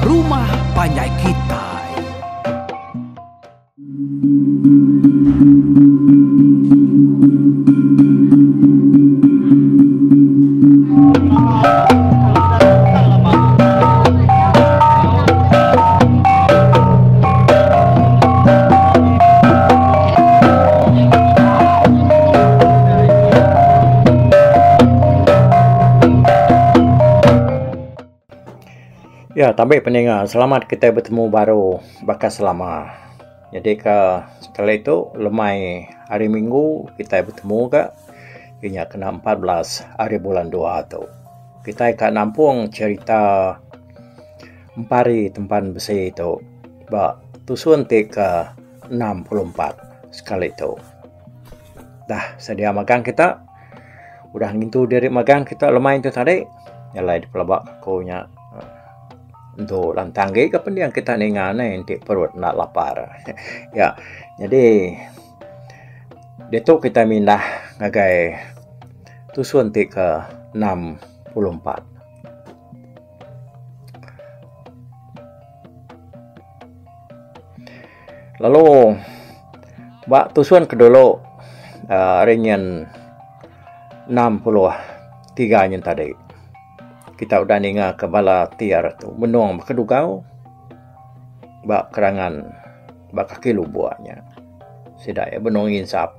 rumah panjai kitai. Ya tabi peninga selamat kitai betemu baru baka selama. Nyadi ka sekali tu lemai hari minggu kitai betemu ga inya kena 14 hari bulan dua tu. Kitai ka nampung cerita Empari Tempan Besi tu ba tusun ti ke 64 sekali tu. Dah sedia magang kita udah ngintu diri magang kita lemai tu tadi nyalai dipelaba aku nya entu lantang agi ka pending kita ninga neh enti perut enda lapar. Ya nyadi ditu kita mindah ngagai tusun ti ke 64. Lalu ba tusun ke dulu uhh ari nyin 63 nyin tadi kita udah ninga ke bala ti are tu benung bekedugau ba kerangan ba kaki lubok nya. Sida iya benung nginsap.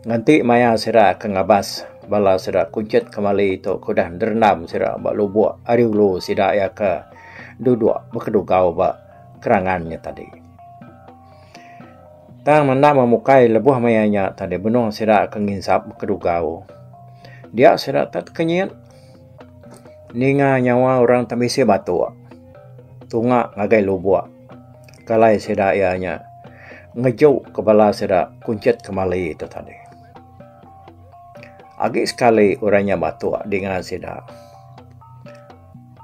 Nganti maya sida ke ngabas bala sida kunchit kemali tu ke udah nerendam sida ba lubok ari ulu sida iya ke duduk bekedugau ba kerangan nya tadi. Tang enda memukai lebuh maya nya tadi benung sida ke nginsap bekedugau dia sida te tekenyit ninga nyawa orang temisi batuk tunga ngagai lubok. Kalai sida iya nya ngeju ke bala sida kunchit kemali tu tadi. Agi sekali orang nya batuk dinga sida.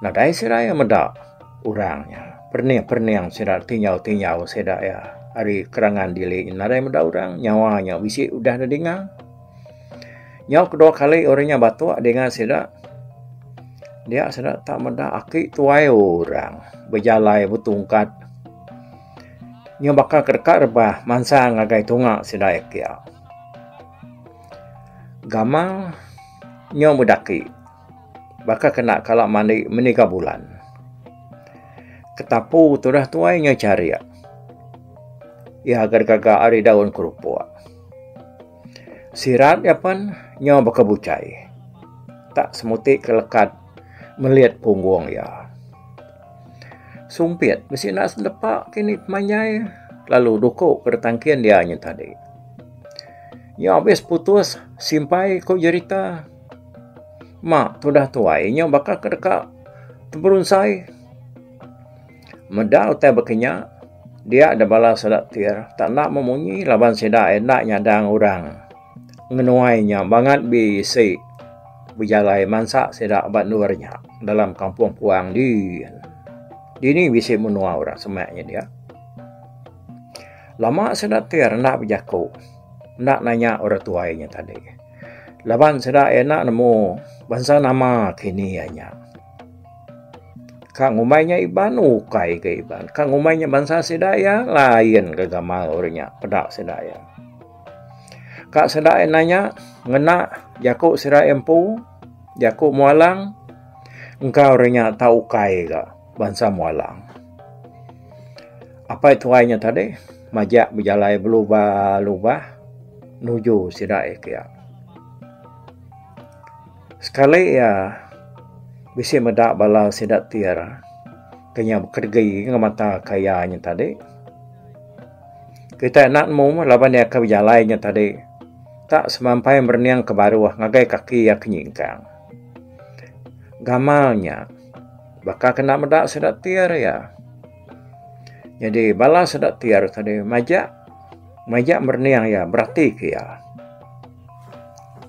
Nadai sida iya meda orang nya. Perening-perening sida tinjau-tinjau sida iya ari kerangan dili nadai meda orang nyawa nya bisi udah ne dinga. Nyau kedua kali orang nya batuk dinga sida. Dia sida tak meda aki tuai orang bejalai betungkat nyau baka ke deka rebah mansang ngagai tunga sida iya kiya. Gamal nyau bedaki baka kena kala mandi meniga bulan. Ketapu tudah tuai nyau charik iya ga digaga ari daun kerupuk. Sirat iya pen nyau baka buchai. Tak semuti ke lekat melit punggung iya. Sumpit bisi enda selepa kini pemanjai lalu duku ke ditangkin iya nya tadi. Nyau abis putus simpai ku jerita. Ma tudah tuai nyau baka ke deka teberunsai. Meda utai baka nya, dia da bala sida tir tak enda memunyi laban sida enda nyadang orang ngenuai nya bangat bisi bejalai mansa sida ba endur nya dalam kampung puang din. Dini bisi menua orang semak nya dia. Lama sida tir enda bejaku enda nanya orang tuai nya tadi laban sida enda nemu bansa nama kini iya nya. Ka ngumbai nya Iban ukai ga Iban. Ka ngumbai nya bansa sida iya lain ga gamal orang nya peda sida iya. Ka sida iya nanya ngena jaku sida iya empu jaku Mualang engka orang nya tau ukai ga bansa Mualang. Apai tuai nya tadi majak bejalai belubah lubah nuju sida iya kiya. Sekali iya bisi meda bala sida tir ke nya bekedegi ngemata ka iya nya tadi. Kitai enda nemu laban iya ke bejalai nya tadi tak semampai merening ke baruh ngagai kaki iya ke nyingkang. Gamal nya baka ke enda meda sida tir iya. Nyadi bala sida tir tadi majak majak merening iya berati ke iya.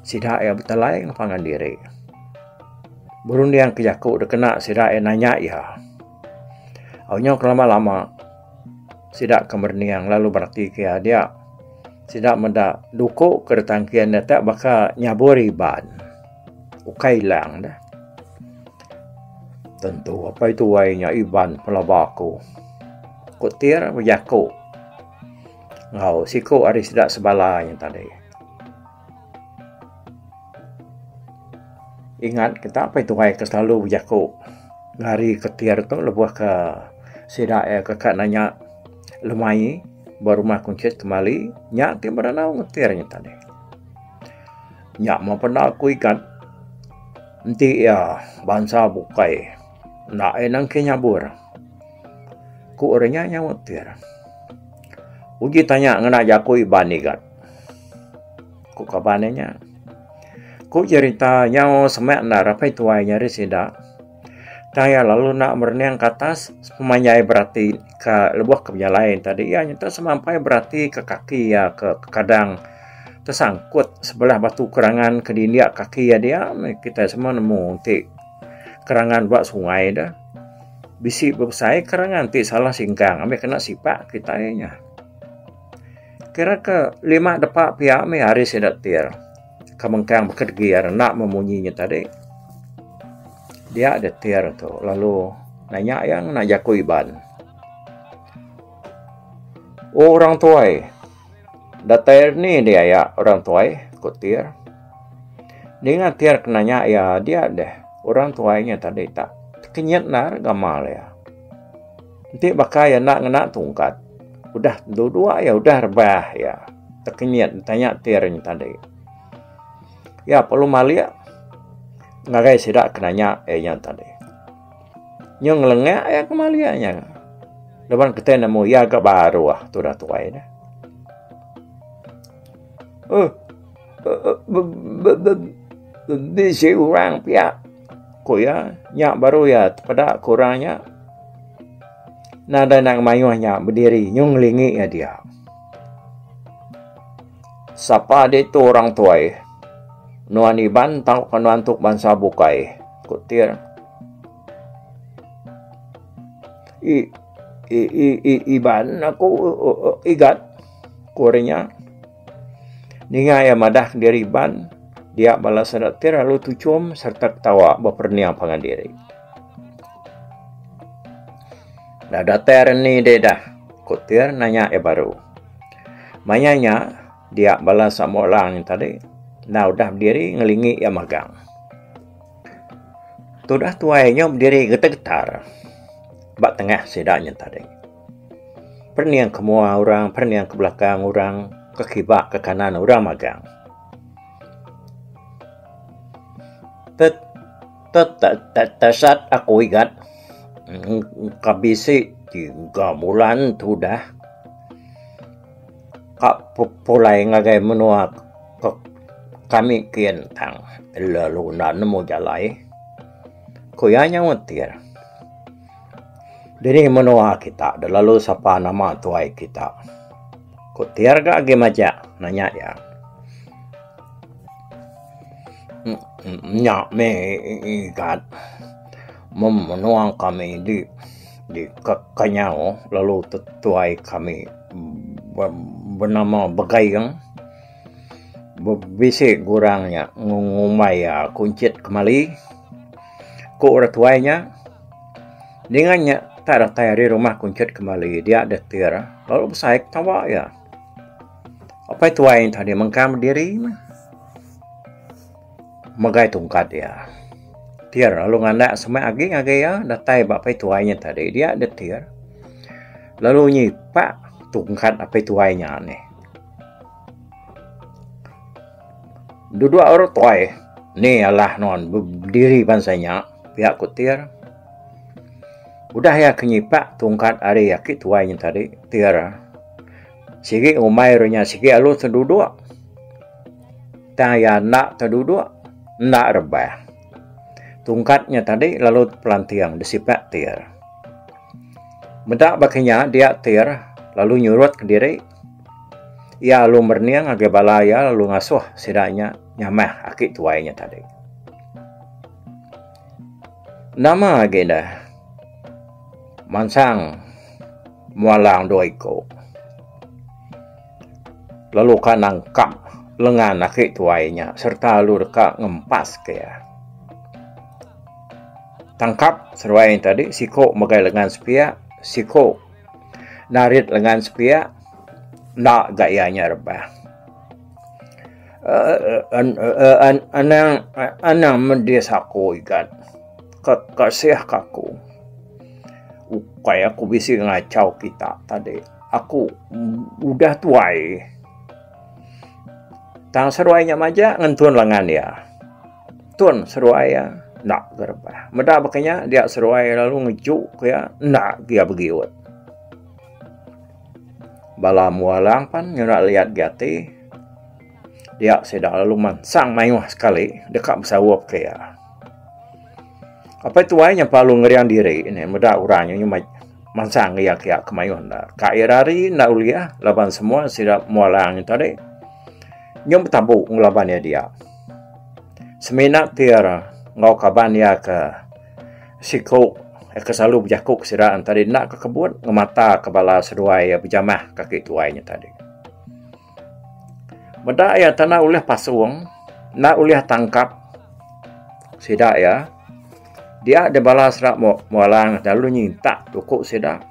Sida iya betelai enggau pangan diri. Berunding ke jaku da kena sida iya nanya iya. Au nyau ke lama lama sida ke merening lalu berati ke iya dia. Sida meda duku ke ditangkin iya te baka nyabur iban. Ukai ilang deh. Tentu apai tuai nya Iban pelaba aku. Ku Tir bejaku enggau siku ari sida sebala nya tadi. Ingat kita apai tuai ke selalu bejaku ngari ke Tir tu lebuh ke sida iya ke ka nanya lemai ba rumah Kunchit Kemali nya ti berandau ngan Tir nya tadi. Nya meh peda aku igat enti iya bansa bukai enda iya nangki nyabur. Ku orang nya nyaut Tir. Uji tanya ngena jaku Iban igat. Ku kaban iya nya. Ku jerita nyau semak enda rapai tuai nyari sida. Tang iya lalu enda merening ke atas sepemanjai berati ke lebuh ke bejalai tadi iya nyata semampai berati ke kaki iya ke kekadang tesangkut sebelah batu kerangan ke dindik kaki iya dia meh kitai semua nemu ti kerangan ba sungai deh. Bisi bebesai kerangan ti salah singkang ambi kena sipak kitai nya. Kira ke lima depa pia meh ari sida tir ke mengkang bekedegir enda memunyi nya tadi. Dia deh tir tu lalu nanya iya ngena jaku Iban. Orang tuai datai ni deh aya orang tuai ku tir. Ninga tir ke nanya iya dia deh orang tuai nya tadi tak tekenyit endar gamal iya. Enti baka iya enda ngena tungkat udah duduk iya udah rebah iya tekenyit tanya tir nya tadi. Iya perlu malik ngagai sida ke nanya iya nya tadi. Nyau ngelengak iya ke malik nya laban kitai nemu iya ga baruh tudah tuai ne. Uhh bisi orang pia. Ku iya, nya baru iya tepeda ke orang nya. Nadai enda ngemayuh nya bediri nyung ngelingi iya dia. Sapa ditu orang tuai? Nuan Iban tauka nuan tu bansa bukai? Ku Tir. I i i Iban aku Igat, ku orang nya. Ninga iya madah diri Iban, dia bala sida ti lalu tuchum sereta ketawa beperening pangan diri. Dah datai hari ni deh dah, ku Tir nanya iya baru. Maya nya, dia bala Samoa Lang tadi enda udah bediri ngelingi iya magang. Tudah tuai nya bediri getar-getar ba tengah sida nya tadi. Perening ke mua orang, perening ke belakang orang, ke kiba ke kanan orang magang. Tet tet tesat aku igat ka bisi tiga bulan tudah ka pulai ngagai menua kami kian tang lalu enda nemu jalai, ku iya nyaut tir. Dini menua kita da lalu sapa nama tuai kita. Ku Tir ga agi majak nanya iya. Nya meh igat menua kami di di Kenyau lalu tuai kami benama Begaing bisi gurang nya ngumbai iya Kunchit Kemali. Ku orang tuai nya. Ninga nya tak datai ari rumah Kunchit Kemali dia deh tir lalu besai ketawa iya. Apai tuai nya tadi mengkang bediri meh megai tungkat iya. Tir lalu ngandak semak agi ngagai iya datai ba apai tuai nya tadi dia deh tir lalu nyipak tungkat apai tuai nya nih. Duduk orang tuai ni alah nuan bediri bansa nya pia ku tir. Udah iya ke nyipak tungkat ari aki tuai nya tadi tir sigi ngumbai ru nya sigi alu teduduk tang iya enda teduduk enda rebah. Tungkat nya tadi lalu pelanting disipak tir. Meda baka nya dia tir lalu nyurut kediri iya lalu merening ngagai bala iya lalu ngasuh sida nya nyamah aki tuai nya tadi. Nama agi deh mansang mualang dua iko lalu ka nangkap lengan aki tuai nya sereta lalu deka ngempas ke iya. Tangkap seduai nya tadi siko megai lengan sepiak, siko narit lengan sepiak enda ga iya nya rebah. Eee anang anang medis aku igat kasih ka aku. Ukai aku bisi ngachau kita tadi aku udah tuai. Tang seduai nya majak ngentun lengan iya. Tun seduai iya enda ke rebah. Meda baka nya dia seduai lalu ngeju ke iya enda ke iya begiut. Bala mualang pan nyura liat gi ati dia sida lalu mansang mayuh sekali deka besaup ke iya. Apai tuai nya perlu ngering diri ne meda orang nya nyumai mansang iya kiya ke mayuh enda. Ka iya rari enda ulih laban semua sida mualang nya tadi. Nyau betabu ngelaban iya dia. Semina Tir enggau kaban iya ke siku ke selalu bejaku ke sida tadi enda ke kebut ngemata ke bala seduai iya bejamah kaki tuai nya tadi. Meda iya tanda ulih pasung enda ulih tangkap sida iya dia deh bala sida mualang lalu nyintak tuku sida.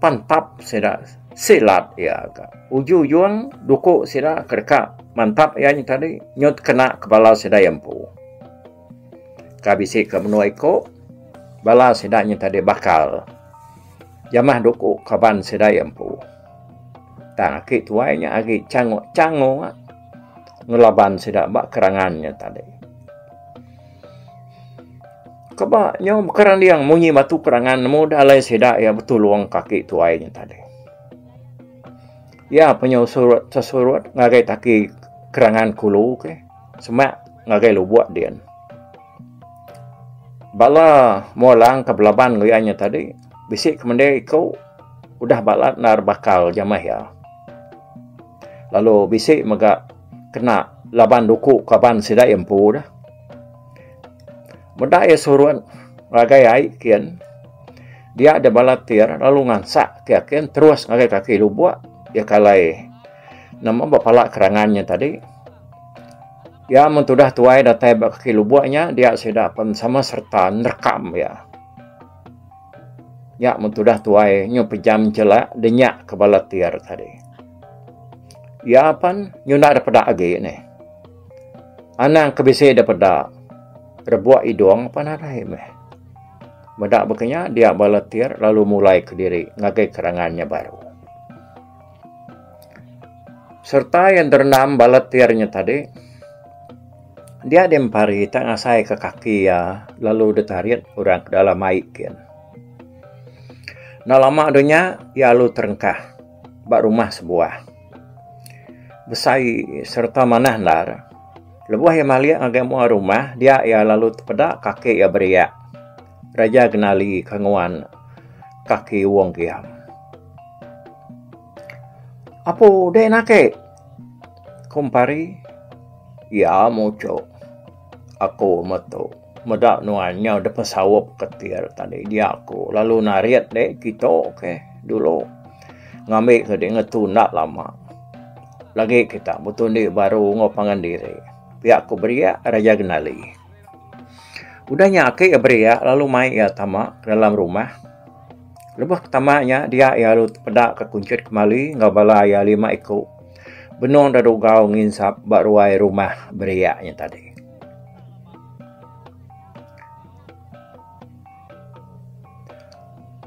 Pantap sida silat iya ga. Ujung ujung duku sida ke deka mantap iya nya tadi nyut kena ke bala sida iya empu. Ka bisi ke menua iko bala sida nya tadi bakal jamah duku kaban sida iya empu. Tang aki tuai nya agi changok changok ngelaban sida ba kerangan nya tadi. Keba nyau bekeranding munyi batu kerangan nemu da alai sida iya betulung kaki tuai nya tadi. Iya pa nyau surut sesurut ngagai taki kerangan kulu ke semak ngagai lubok din. Bala mulang ke belaban enggau iya nya tadi bisi ke mende iku udah balat endar bakal jamah iya. Lalu bisi mega kena laban duku kaban sida iya empu dah. Meda iya surut ngagai ai kin dia deh bala tir lalu ngansak ke akin terus ngagai kaki lubok iya ke alai nama ba pala kerangan nya tadi. Iya men tudah tuai datai ba kaki lubok nya dia sida pen sama sereta nerekam iya. Nya men tudah tuai nyu pejam jelak dinyak ke bala tir tadi. Iya pan nyunda da peda agi neh. Anang ke bisi da peda rebuk idung pan nadai meh. Meda baka nya dia bala tir lalu mulai kediri ngagai kerangan nya baru. Sereta iya ngerendam bala tir nya tadi dia deh empari tak ngasai ka kaki iya lalu ditarit orang ke dalam ai gin. Enda lama deh nya iya lalu terengkah ba rumah sebuah. Besai sereta manah endar. Lebuh iya malik ngagai mua rumah dia iya lalu tepeda kaki iya beriak. Raja Genali ke nguan kaki Wong Kiam. Apu deh nake ku Empari. Iya muchok aku metu meda nuan nyau dep pesaup ketir tadi dia aku lalu narit deh kitu ke dulu ngambi ke deh ngetu enda lama. Lagi kita betundi baru enggau pangan diri pia ku beriak Raja Genali. Udah nya ake iya beriak lalu mai iya tama ke dalam rumah. Lebuh ke tama nya dia iya lalu tepeda ke kunchit kemali enggau bala iya lima iku benung dedugau nginsap ba ruai rumah beriak nya tadi.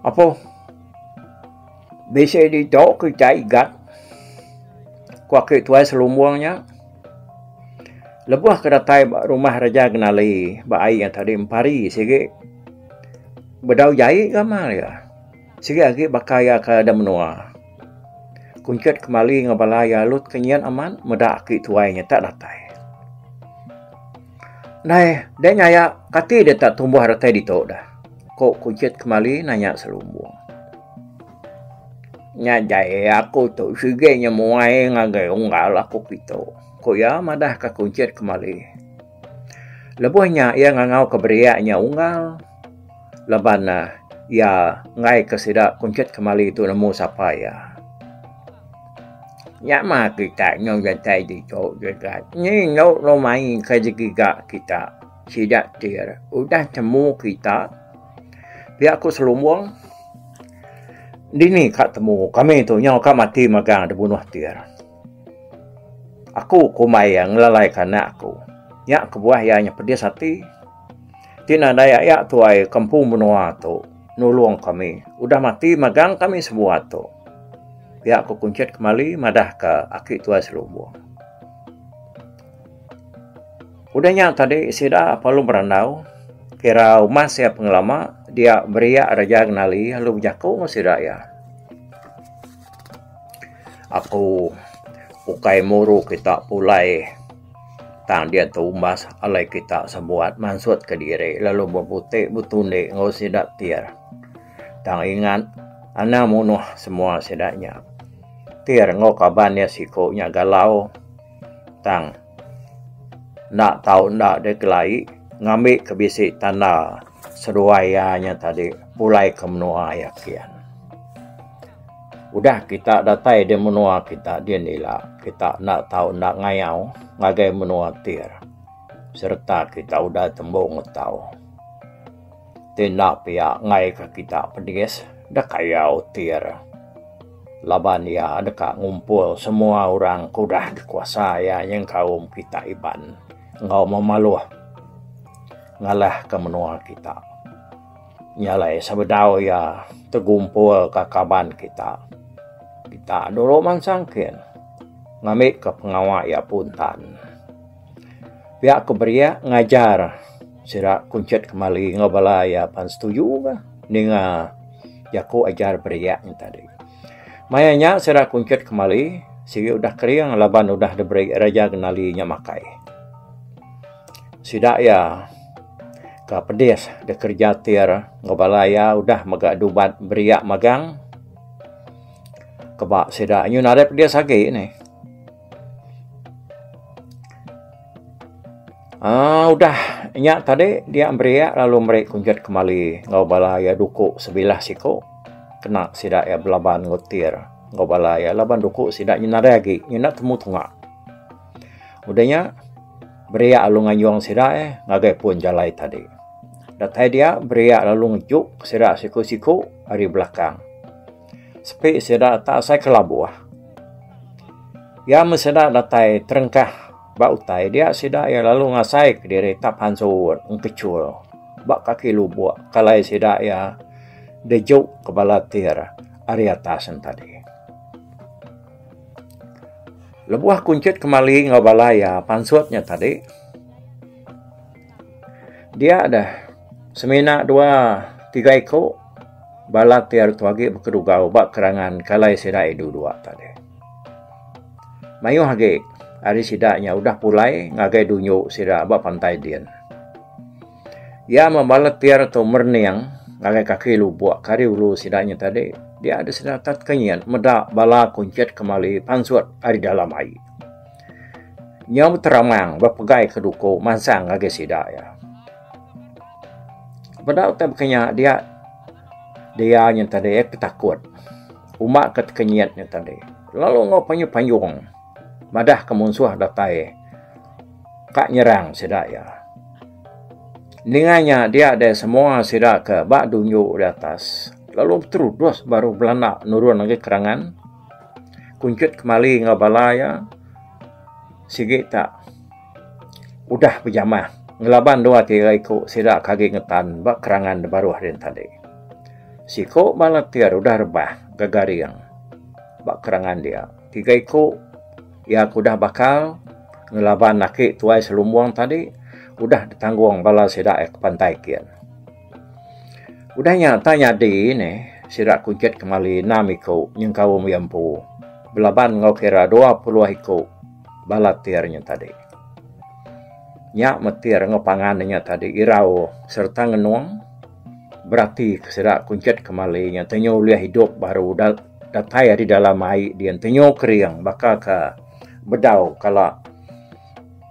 Apo bisi ditu kitai igat ku ake tuai selumbung nya. Lebuh ke datai ba rumah Raja Genali ba ai nya tadi empari sigi. Bedau jai gamal iya. Sigi agi baka iya ke da menua. Kunchit kemali enggau bala iya alu tekenyit amat meda aki tuai nya tak datai. Ndai deh nyaya kati deh tak tumbuh datai ditu dah, ku Kunchit kemali nanya Selumbung. Nya jai aku tu sigi nyemuai ngagai unggal aku kitu, ku iya madah ka Kunchit kemali. Lebuh nya iya ngangau ke beriak nya unggal laban ne iya enggai ke sida kunchit kemali tu nemu sapa iya. Nya mah kita nyau datai ditu jegat nyi endo lu mai ke digiga kita. Sida tir udah temu kita pia ku Selumbung. Dini ka temu kami tu nyau ka mati magang dibunuh tir. Aku kumbai iya ngelalai ka anak aku. Nya kebuah iya nya pedis ati. Ti nadai aya tuai ke empu menua tu nulung kami udah mati magang kami sebuat tu. Pia ku Kunchit Kemali madah ka aki tuai Selumbung. Udah nya tadi sida perlu berandau kira umas iya pengelama dia beriak Raja Genali lalu bejaku enggau sida iya. Aku ukai muru kita pulai tang diatu umbas alai kita sebuat mansut kediri lalu bebuti betundi enggau sida tir. Tang ingat anang munuh semua sida nya. Tir enggau kaban iya siku nya galau tang enda tau enda deh kelai ngambi ke bisi tanda seduai iya nya tadi pulai ke menua iya kian. Udah kita datai di menua kita din ila kita enda tau enda ngayau ngagai menua tir sereta kita udah tembu ngetau. Ti enda pia enggai ka kita pedis dek kayau tir laban iya deka ngumpul semua orang ke udah dikuasa iya nyengkaum kita Iban enggau memaluh ngalah ka menua kita. Nya alai sebedau iya tegumpul ka kaban kita, kita dulu mansang kin ngambi ka pengawa iya puntan. Pia ku beriak ngajar sida Kunchit Kemali enggau bala iya pan setuju ka ninga jaku ajar beriak nya tadi. Maya nya sida Kunchit Kemali sigi udah kering laban udah diberi Raja Genali nya makai. Sida iya ka pedis da kereja tir enggau bala iya udah mega dubat beriak magang keba sida nyun nadai pedis agi nih. Aaa udah nya tadi dia beriak lalu meri kunjut kemali enggau bala iya duku sebilah siku kena sida iya belaban enggau tir enggau bala iya laban duku sida nya nadai agi nyenda temu tunga. Udah nya beriak lalu ngayung sida eh ngagai pun jalai tadi. Datai dia beriak lalu ngejuk sida siku-siku ari belakang. Sepi sida tak asai kelabuh. Iya meh sida datai terengkah ba utai dia sida iya lalu ngasai kediri tak pansut engkechul ba kaki lubok kalai sida iya dejuk ke bala tir ari atas ne tadi. Lebuh Kunchit Kemali enggau bala iya pansut nya tadi dia deh semina dua tiga iku bala ti ari tu agi bekedugau ba kerangan kalai sida idu dua tadi. Mayuh agi ari sida nya udah pulai ngagai dunju sida ba pantai din. Iya meh bala ti ari tu merening ngagai kaki lubok ke ari ulu sida nya tadi dia deh sida tak tekenyit meda bala kunchit kemali pansut ari dalam ai. Nyau beteramang bepegai ke duku mansang ngagai sida iya. Peda utai baka nya dia dia nya tadi eh ketakut uma ke tekenyit nya tadi lalu enggau panyung panyung madah ke munsuh datai ka nyerang sida iya. Ninga nya dia deh semua sida ke ba dunju di atas lalu beterudus baru belanda nurun agi kerangan. Kunchit kemali enggau bala iya sigi tak udah bejamah ngelaban dua tiga iku sida ke agi ngetan ba kerangan da baruh din tadi. Siku bala tir udah rebah ga garing ba kerangan dia. Tiga iku iya ke udah bakal ngelaban aki tuai selumbung tadi udah ditanggung bala sida ke pantai kin. Udah nya tak nyadi neh sida Kunchit Kemali enam iku nyengkaum iya empu belaban enggau kira 20 iku bala tir nya tadi. Nya meh tir enggau pangan inya tadi irau sereta ngenung berati ke sida Kunchit Kemali nya tenyu ulih idup baru datai ari dalam ai din tenyu kering baka ke bedau kala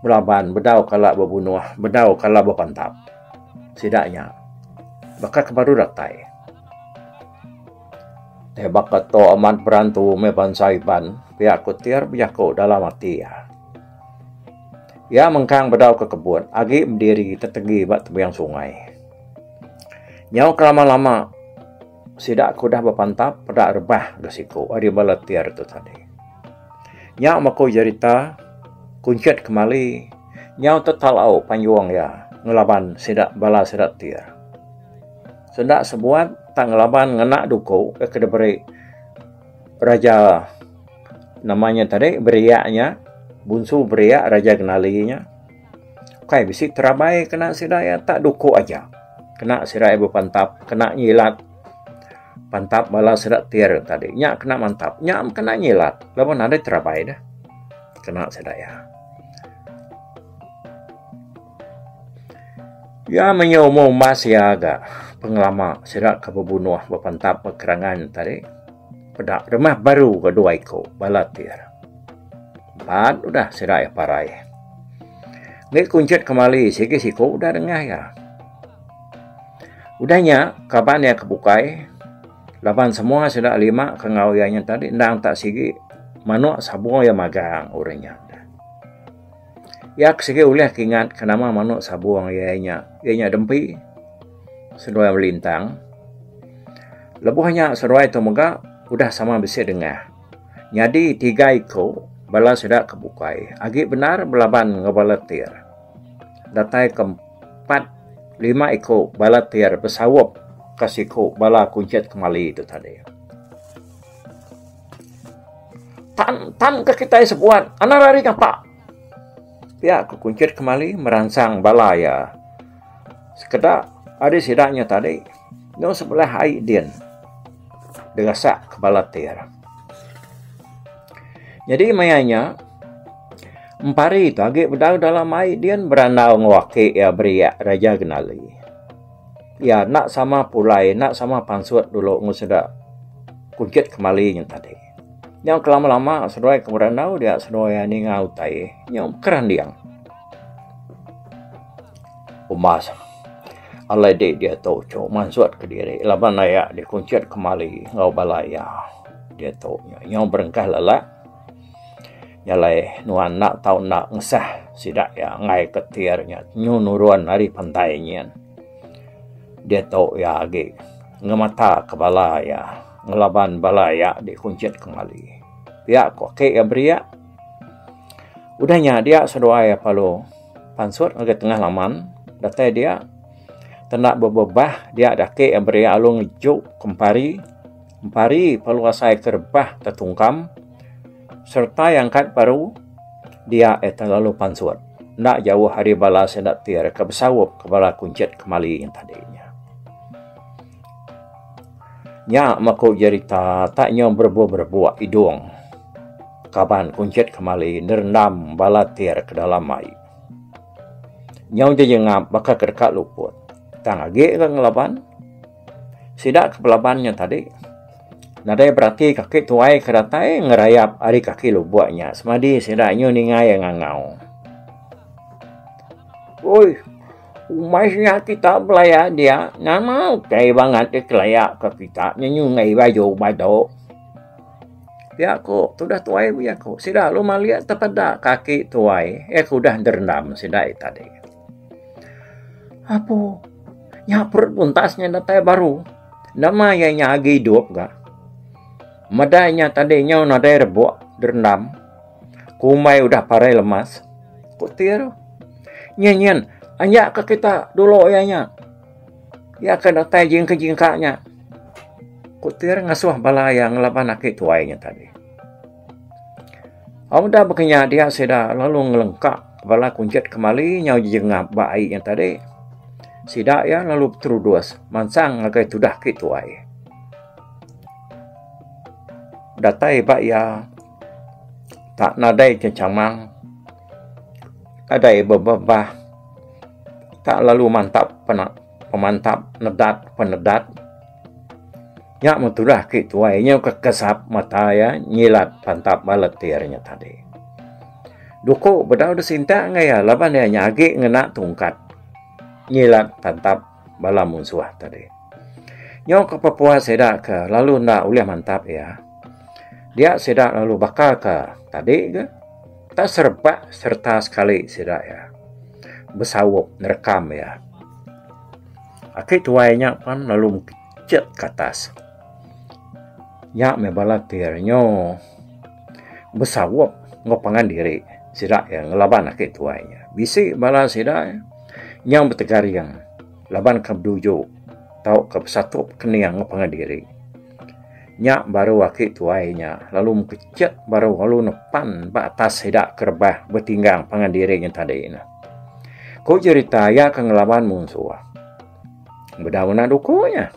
belaban bedau kala bebunuh bedau kala bepantap. Sida nya baka ke baru datai. Teh baka tu amat berantu meh bansa Iban pia ku Tir bejaku dalam ati iya. Iya mengkang bedau ke kebun agi bediri tetegi ba tebing sungai. Nyau kelama-lama sida ke udah bepantap peda rebah ga siku ari bala tir tu tadi. Nya meh ku jerita Kunchit Kemali nyau tetalau panjung iya ngelaban sida bala sida tir. Senda sebuat tak ngelaban ngena duku ke diberi Raja nama nya tadi beriak nya bunsu beriak Raja Genali nya ukai bisi terabai kena sida iya tak duku aja kena sida iya bepantap kena nyilat pantap bala sida tir tadi nya kena mantap nya kena nyilat laban nadai terabai deh kena sida iya. Iya meh nya umur umbas iya ga pengelama sida ke bebunuh bepantap ba kerangan tadi peda rumah baru ga dua iku bala tir. Empat udah sida iya parai. Ngi kunchit kemali sigi siku udah dengah iya. Udah nya kaban iya ke bukai laban semua sida lima ke enggau iya nya tadi endang tak sigi manuk sabung iya magang orang nya. Iya ke sigi ulih ke ingat ke nama manuk sabung iya nya, iya nya dempi seduai melintang. Lebuh nya seduai tu mega udah sama bisi dengah. Nyadi tiga iku bala sida ke bukai agi bendar belaban enggau bala tir. Datai ke empat lima iku bala tir besaup ka siku bala kunchit kemali tu tadi. Tan tan ke kitai sebuat anang rari ngapa. Pia ku Kunchit Kemali meransang bala iya. Sekeda ari sida nya tadi enggau sebelah ai din dirasak ke bala tir. Nyadi maya nya empari tu agi bedau dalam ai din berandau enggau aki iya beriak Raja Genali. Iya enda sama pulai enda sama pansut dulu enggau sida. Kunchit kemali nya tadi. Nyau kelama-lama seduai ke berandau dia seduai iya ninga utai nyau keranding. Umbas alai di diatu chu mansut kediri laban aya di kunchit kemali enggau bala iya diatu nyau berengkah lelak nya alai nuan enda tau enda ngesah sida iya enggai ke tir nya nyu nurun ari pantai nyin. Diatu iya agi ngemata ke bala iya ngelaban bala iya di Kunchit Kemali. Pia ku aki iya beriak. Udah nya dia seduai iya perlu pansut ngagai tengah laman datai dia tenda bebebah dia da aki iya beriak lalu ngejuk ke empari. Empari perlu asai ke rebah tetungkam sereta iya angkat baru dia iya lalu pansut. Enda jauh ari bala sida ti ke besaup ke bala kunchit kemali nya tadi nya. Nya meh ku jerita tak nyau berebuk-rebuk idung kaban kunchit kemali nerendam bala tir ke dalam ai. Nyau jejengap baka ke deka luput tang agi ga ngelaban. Sida ke belaban nya tadi nadai berati kaki tuai ke datai ngerayap ari kaki lubok nya semadi sida nyu ninga iya ngangau. Oi umai nya kita belaya dia nama utai bangat dikelaya ka kita nyenyu ngai baju badu. Pia ku tudah tuai bejaku sida lalu malik tepeda kaki tuai iya ke udah derendam sida tadi. Apo nya perut buntas nya datai baru. Nama iya nya agi idup ga. Meda nya tadi nyau nadai rebuk direndam. Kumbai udah parai lemas. Ku ti tu. Nyin nyin anja ka kita dulu iya nya. Iya ke datai jingka jingka nya. Ku ti ngasuh bala iya ngelaban aki tuai nya tadi. Udah baka nya dia sida lalu ngelengka bala kunchit kemali nyau jejengap ba ai nya tadi. Sida iya lalu beterudus mansang ngagai tudah agi tuai. Datai ba iya tak nadai chechamang nadai bebebah tak lalu mantap pemantap nedat penedat. Nya meh tudah agi tuai nyau ke kesap mata iya nyilat pantap bala tir nya tadi. Duku bedau deh sintak enggau iya laban iya nya agi ngena tungkat nyilat pantap bala munsuh tadi. Nyau ke pepuas sida ke lalu enda ulih mantap iya. Dia sida lalu baka ke tadi ke. Tak serebak sereta sekali sida iya besaup nerekam iya. Aki tuai nya pan lalu mekechet ke atas. Nya meh bala tir nyo besaup enggau pangan diri sida iya ngelaban aki tuai nya. Bisi bala sida iya nyau betegaring laban ke beduju tauka besatup kening enggau pangan diri. Nya baru aki tuai nya lalu mekechet baru lalu nepan ba atas sida ke rebah betinggang pangan diri nya tadi ne. Ku jerita iya ke ngelaban munsuh. Bedau ngena duku nya.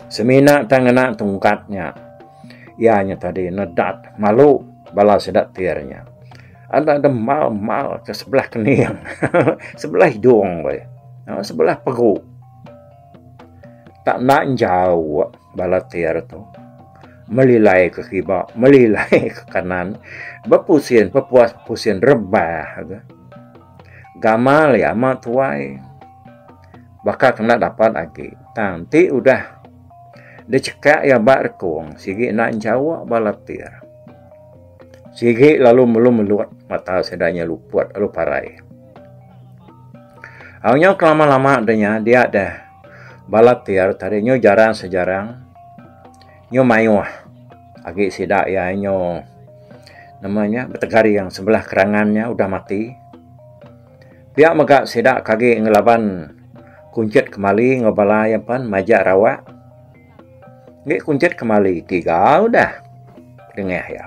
Semina tang ngena tungkat nya. Iya nya tadi nedat malu bala sida tir nya. Enda dema mal ke sebelah kening sebelah idung sebelah peru. Tak enda enjau bala tir tu melilai ke kiba melilai ke kanan bepusin pepuas pusin rebah ga. Gamal iya amat tuai baka ke enda dapat agi tang ti udah dicekak iya ba rekung sigi enda enjau bala tir. Sigi lalu melu-melut mata sida nya luput lalu parai. Au nyau kelama-lama deh nya dia deh bala tir tadi nyu jarang sejarang nyu mayuh agi sida iya nyu nama nya betegaring sebelah kerangan nya udah mati. Pia mega sida ke agi ngelaban kunchit kemali enggau bala iya pan majak rawak. Ngi kunchit kemali tiga udah dengah iya.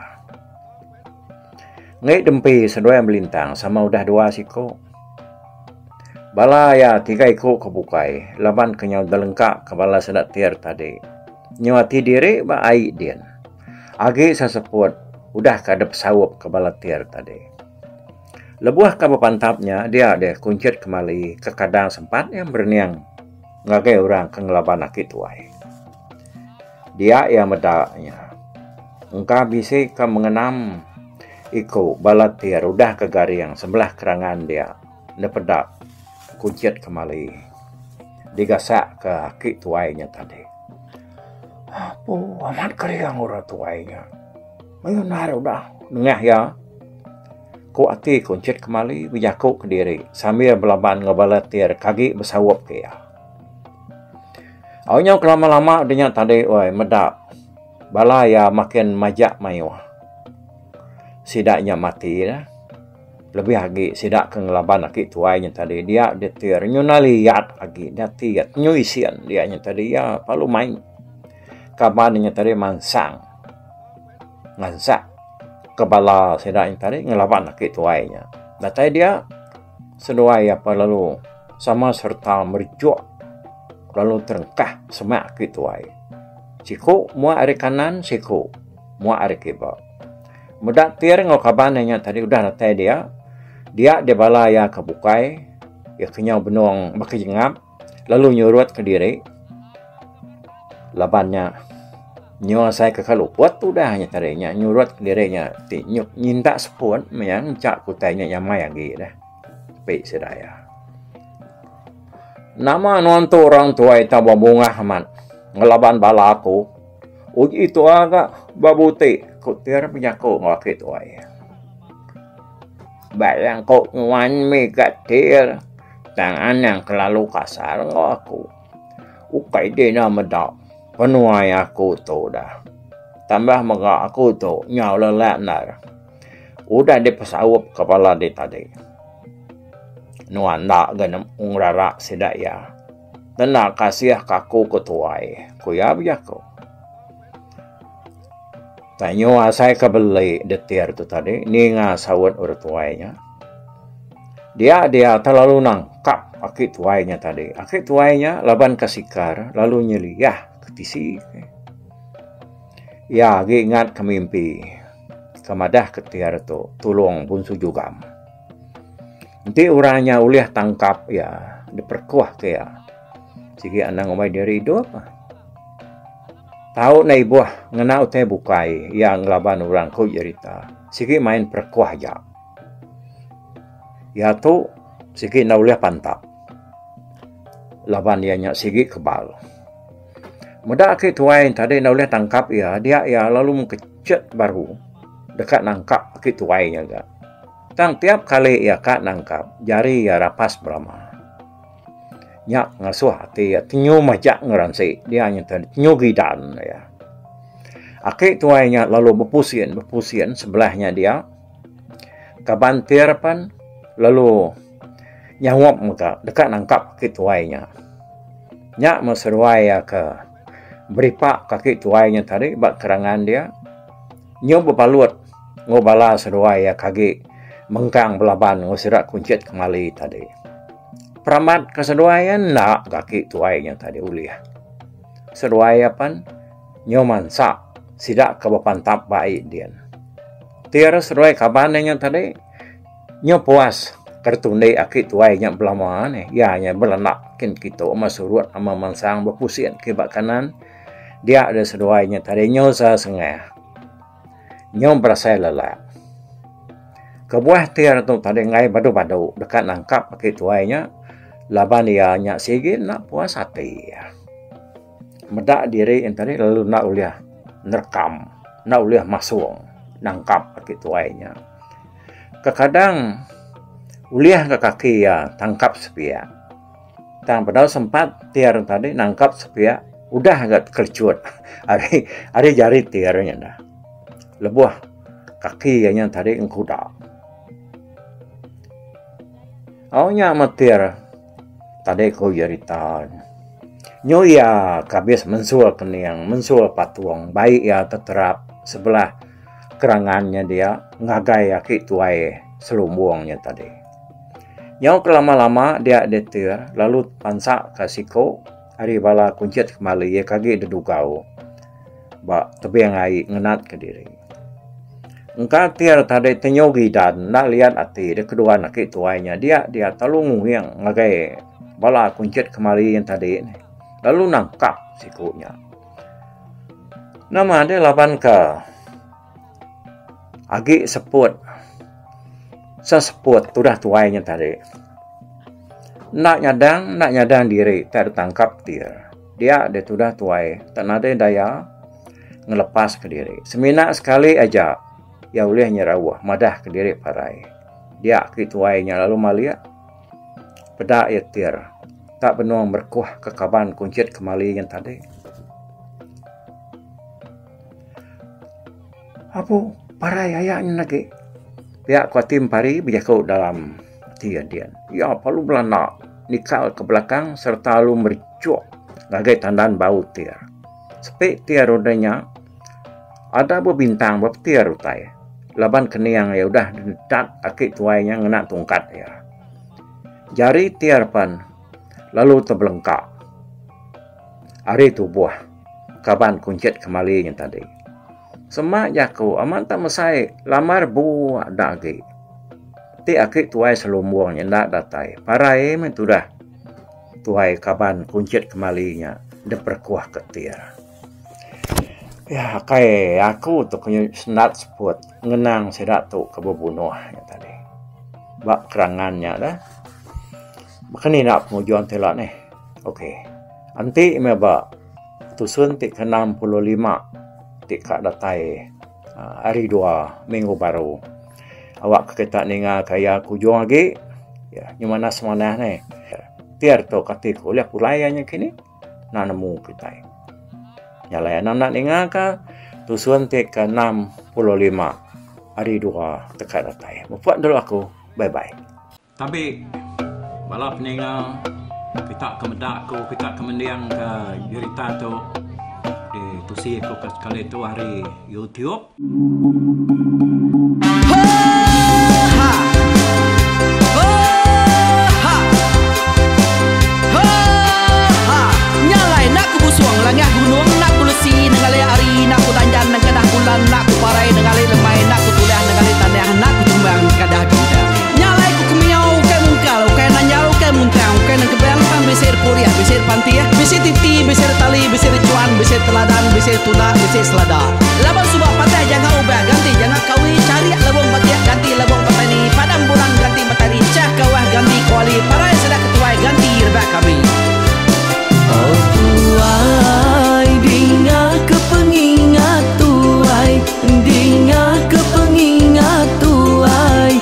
Ngi dempi seduai melintang sama udah dua siku. Bala iya tiga iku ke bukai laban ke nyau delengka ke bala sida tir tadi. Nyu ati diri ba ai din. Agi seseput udah ke adep saup ke bala tir tadi. Lebuh ke bepantap nya dia deh kunchit kemali kekadang sempat iya merening ngagai orang ke ngelaban aki tuai. Dia iya meda nya. Engka bisi ke mengenam iku bala tir udah ke garing sebelah kerangan dia enda peda kunchit kemali digasak ke aki tuai nya tadi. Apu amat kering orang tuai nya. Mayuh endar udah nengah iya ku ati kunchit kemali bejaku kediri sambil belaban enggau bala tir ke agi besaup ke iya. Au nyau kelama-lama de nya tadi wai meda. Bala iya makin majak mayuh. Sida nya mati ne. Lebih agi sida ke ngelaban aki tuai nya tadi dia ditir nyuna liat agi ati iya nyu isin dia nya tadi iya perlu mai kaban nya tadi mansang ngansak ke bala sida nya tadi ngelaban aki tuai nya. Datai dia seduai iya lalu sama sereta merejuk lalu terengkah semak aki tuai. Siku muak ari kanan, siku muak ari kiba. Meda tir enggau kaban iya nya tadi udah datai dia, dia deh bala iya ke bukai iya ke nyau benung bekejengap lalu nyurut kediri laban nya nyau asai ke luput udah nya tadi nya nyurut kediri nya ti nyintak seput meh ngecha ke utai nya nyamai agi deh. Pi sida iya. Nama nuan tu orang tuai tau bebungah amat ngelaban bala aku. Uji tua ga bebuti, ku Tir bejaku enggau aki tuai. Barang ku nuan mega Tir tang anang kelalu kasar enggau aku. Ukai dina meda penuai aku tu dah. Tambah mega aku tu nyau lelak endar. Udah dipesaup ke bala dih tadi. Nuan enda ga nemu ngerara sida iya. Enda kasih ka aku ke tuai, ku iya bejaku. Tanyu asai ke beli detir tu tadi ninga saut orang tuai nya. Dia dia telalu nangkap aki tuai nya tadi. Aki tuai nya laban ke sikar lalu nyeliah ke tisi. Iya agi ngat ke mimpi ke madah ke tir tu tulung Bunsu Jugam. Enti orang nya ulih tangkap iya diperekuh ke iya sigi anang ngumbai diri idup. Tau enda ibuh ngena utai bukai iya ngelaban orang ku jerita sigi main perekuh aja. Iya tu sigi enda ulih pantap laban iya nya sigi kebal. Meda agi tuai tadi enda ulih tangkap iya dia iya lalu mekechet baru deka nangkap agi tuai nya ga. Tang tiap kali iya ka nangkap, jari iya rapas belama. Nya ngasuh ati iya tenyu majak ngeransi dia nya tadi tenyu gidan iya. Aki tuai nya lalu bepusin bepusin sebelah nya dia. Kaban tir pan lalu nyaup mega deka nangkap aki tuai nya. Nya meh seduai iya ke beripak ke aki tuai nya tadi ba kerangan dia. Nyu bebalut enggau bala seduai iya ke agi mengkang belaban enggau sida kunchit kemali tadi. Peramat ke seduai iya enda ga aki tuai nya tadi ulih. Seduai iya pan nyu mansa sida ke bepantap ba ai din. Tir seduai kaban iya nya tadi nyu puas ke ditundi aki tuai nya belama nih. Iya nya belanda kin kitu ama surut ama mansang bepusin kiba kanan. Dia deh seduai nya tadi nyu sengah. Nyu berasai lelak. Kebuah tir tu tadi enggai badu-badu deka nangkap agi tuai nya laban iya nya sigi enda puas ati. Meda diri nya tadi lalu enda ulih nerekam, enda ulih masung nangkap agi tuai nya. Kekadang ulih ga kaki iya tangkap sepiak. Tang bedau sempat tir tadi nangkap sepiak udah ga tekelechut ari ari jari tir nya dah. Lebuh kaki iya nya tadi engkuda. Au nya meh tir tadi ku jerita ne. Nyu iya ke abis mensul kening mensul patung bai iya teterap sebelah kerangan nya dia ngagai aki tuai selumbung nya tadi. Nyau ke lama-lama dia ditir lalu pansa ka siku ari bala kunchit kemali iya ke agi dedugau ba tebing ai ngenat ka diri. Engka tir tadi tenyu gidan enda liat ati da keduan aki tuai nya dia dia telalu nguing ngagai bala kunchit kemali nya tadi lalu nangkap siku nya. Nama deh laban ka. Agi seput seseput tudah tuai nya tadi. Enda nyadang enda nyadang diri tai ditangkap ti dia deh tudah tuai tak nadai daya ngelepas ke diri. Semina sekali aja iya ulih nyerauh madah ke diri parai. Dia agi tuai nya lalu malik peda iya tir tak benung merekuh ke kaban kunchit kemali nya tadi. Apu parai aya nyen agi. Pia ku ati empari bejaku dalam ati iya din. Iya perlu belanda nikal ke belakang sereta lalu merechuk ngagai tandan bau tir. Sepi tir udah nya ada bebintang ba petir utai laban kening iya udah dedat aki tuai nya ngena tungkat iya. Jari tir pan lalu tebelengka ari tubuh. Kaban kunchit kemali nya tadi. Sema jaku amat tak mesai lambar buak da agi. Ti aki tuai selumbung nya enda datai parai meh tudah tuai kaban kunchit kemali nya diperekuh ke tir. Ya kai aku tu sendat seput ngenang sida tu ke bebunuh nya tadi. Ba kerangan nya dah. Baka ni enda pengujung ti ila neh. Okey. Enti meh ba tusun ti ke 65 ti ka datai hari dua minggu baru. Awak ke kita ninga ka iya ke ujung agi nyau manah semanah neh. Ti ari tu kati ku ulih pulai iya nya kini enda nemu kitai. Nya alai anang enda ninga ka tusun ti ke 65 hari dua ti ka datai. Mupuk dulu aku. Bye bye. Tabi bala peninga kita ke meda aku kita ke mending ke jerita tu ditusi aku ke sekali tu ari YouTube. Nya alai ku kemiau ukai mungkal, ukai nanjal, ukai muntang, ukai nengkebang tang bisi purih, bisi pantih, bisi titi, bisi tali, bisi chuan, bisi teladan, bisi tunda, bisi selada. Laban suba patah janga ubah ganti janga kawi, charik lebung batik ganti lebung petani, padam bulan ganti matari, chah kawah ganti kuali, parai sida ketuai ganti rebak kami. Oh tuai dinga ke pengingat tuai Dinga ke pengingat tuai.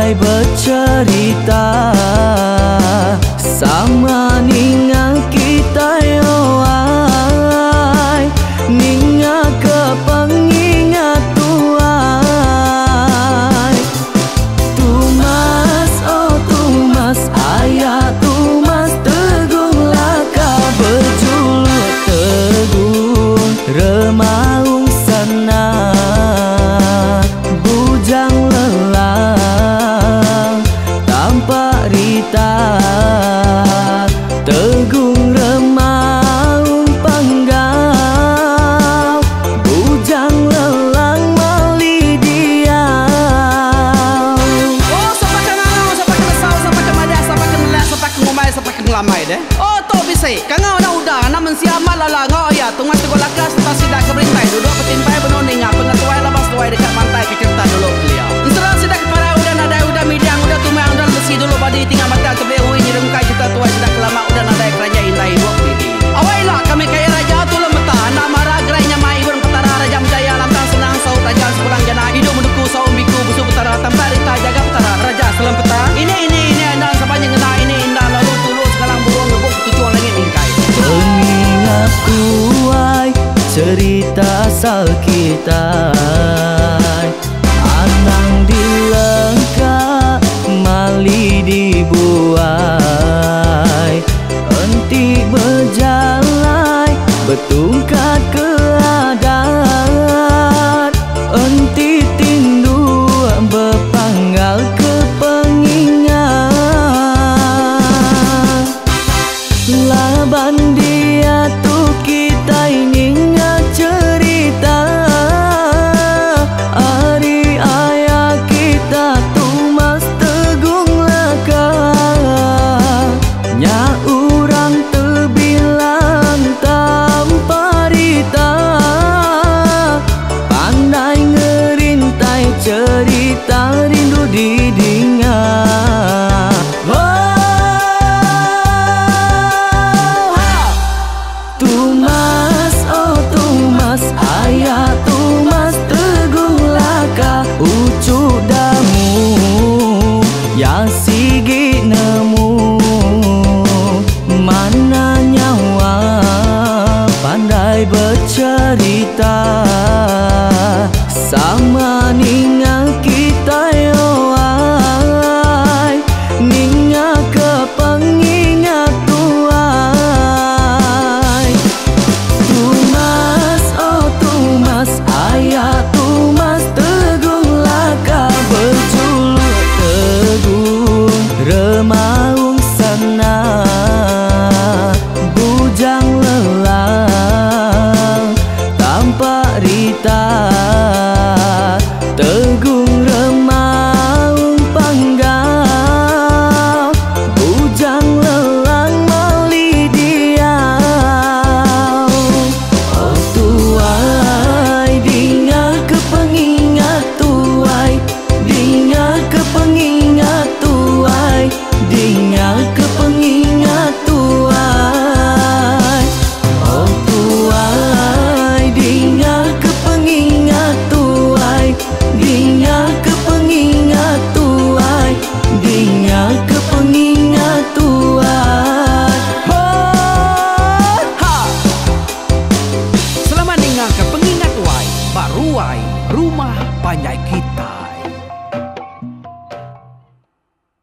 Kitai becerita Sama ninga kitai oh ai Ninga ke pengingat tuai Tumas oh tumas aya tumas Tegung laka bejuluk tegung Remaung sana Bujang lelang Tampak rita Tegung remaung panggau Bujang lelang mali diau. Oh sapa ke ngangau sapa ke nesau sapa ke madah sapa ke nelak sapa ke ngumbai sapa ke ngelamai deh. Oh tu bisi kangau enda udah anak mensia amat lala enggau iya tungai teguk laka sereta sida ke berintai duduk betimpai benung ninga pengetuai laban seduai deka mantai ke cherita dulu kelia. Ensera sida ke parai udah nadai udah midang udah tumang udah lesi dulu badi tinggal batang tebeli ui nyerungkai cherita tuai sida ke lama udah nadai keranjai indai idup didi. Awai ila kami kaya raja tulung meta enda mara gerai nyamai ibun petara raja menjaya lantang senang saut raja sepulang jana idup menuku saum biku busu petara tampak rita jaga petara raja selam peta ini ini ini enda saban nyengena ini inda lalu tulu sekalang burung ngebuk ketuchung langit mingkai. Pengingat tuai cerita asal kita.